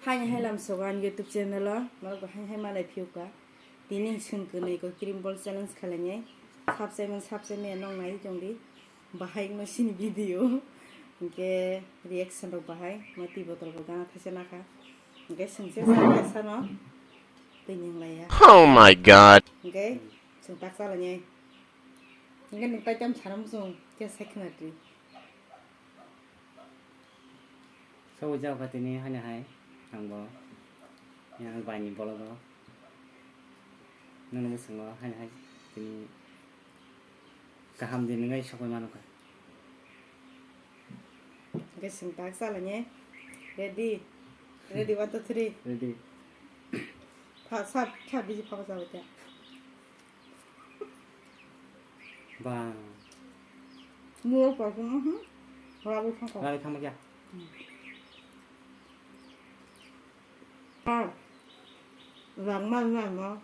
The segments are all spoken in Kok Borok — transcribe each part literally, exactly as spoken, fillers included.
Haini hai lam sogo ani YouTube channel o, norok bo hai hai malai phiyo ka. Tini chwng kwnwi ko cream ball challenge khlainai. Sabsai man sabsai maya nong nai tong di. Bahai no sini video. Hwnkhe reaction rok bahai. Mati botol bo gana thaisa nakha. Hwnkhe chwng se sa sano. Twi ning laiya. Oh my God. Hwnkhe chwng tak chalainai. Hwnkhe nwng tai tam sana muchung khe sai khna twi. Sabo jao kha tini haino hai ang bo yang bai ni bologo nang nang sango haino hai tini kaham din ngai sokoi mano kha. Hwnkhe chwng tak chalainai. Ready? Ready, one, two, three. Ready. Pha, sa, sa biji pha jao kha. Ba. Nuro pa, mhm. Ragu thangkha. Ragu thangma kya? Ah. Rang ma, rang ma.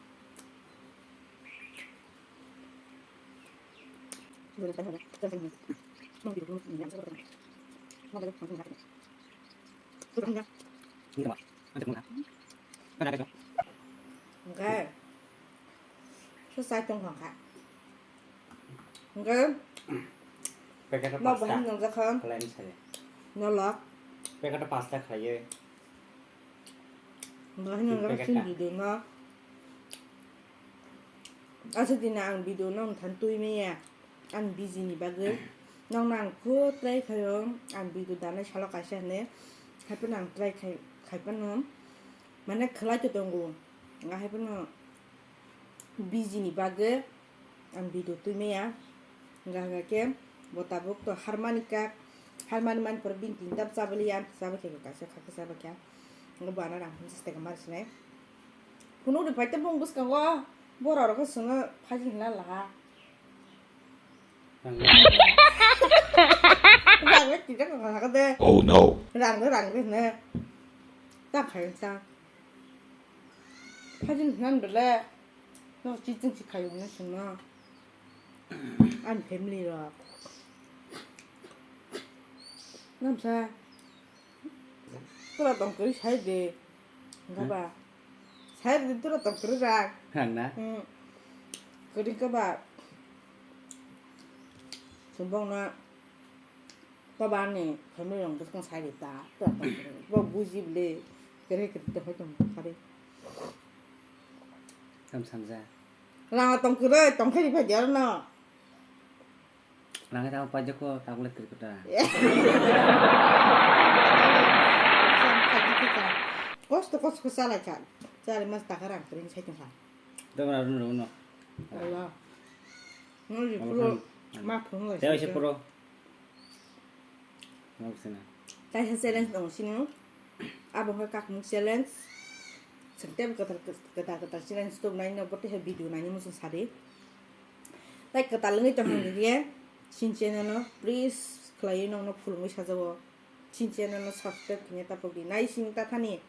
Hwnkhe, so chai tong kha. Hwnkhe, Packet o no pasta bahai nang jakha. Khlai ni sari. No lok. Packet o pasta khlaiwi. Bahai nang jakha Packet sini ta. Video no. Aswk dina ang video no than twi maya. Ang busy ni bagwi. Nong nang khu try khayo. Ang video danai salo kaisa hwnwi. Haiphano ang try khai, khai phano. Mane khlai to tongo. Nga haiphano busy ni bagwi ang video twi maya. Nga hwnkha khe bo tabuk to harmani kak. Harmani man pore bini tinta chabali ya. Chabakhe kaisa khakhe chabakhe. Nga bo ano rang phansa teka mar sinai. Phunuk ri pai tei bung bwskango borok rok khe chwngno phaji hinla laha. Rang le tijak rang kha de. Oh no. Rang de rang de hne. Ta khai sa. Phaji hinlan bele. No chiching si khai ne chwngno. Ani family rok. Namsa. Tora tong kwrwi sai de. Gaba. Sai de tora tong kwrwi rak. Hang na? Hmm. Kwrwi kaba. Sumbong na. Toba ani family rok bwskang sai de ta. Tora tong kwrwi. Bo buji bile. Kere kere to hoi tong kare. Kam samja. Lama tong kwrwi tong khe ri phai de no. Rang tamo pajak ko tablet kiri kota. Kosto kosto ko chalai kha. Chari mas taka rang kring sai tong kha. Dong rang rung no. Allah. No ji Omo pro khan. Ma phung lai. Teo se pro. Nok sina. Kaisa challenge dong sini. Abo khe kakmung challenge. Chwng tei kwtal, kwtal, kwtal challenge tuk nai no, bo tei video nai muchung sadi. Tai kwtal wngwi tong hwn khe, sin channel no please khlaiwi nokno phulungwi sajao. Sin channel no subscribe khaina tapok di. Nai sing ta thani.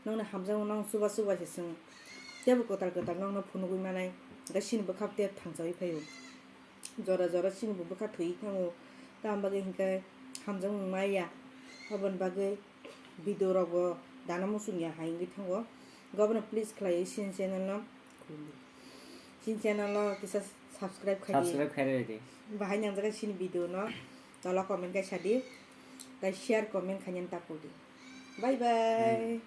Nokno hamjakgo, nokno chuba chuba se chwng. Teibo kwtal kwtal nokno phunugwi manai. Tei sini bwkhak tei thangchawi phaio. Jora jora chini bo bwkha thwi thango, tamo bagwi hinkhe hamjakmung maya, aboni bagwi video rok bo dana muchung ya hai wngwi thango. Gobno please khlaiwi chini channel no khulumdi. Chini channel no kisa subscribe khaidi. Subscribe khai rwdi. Bahai nang jaga chini video no tola comment kaisa di. Tai share comment khainani tapokdi. Bye bye.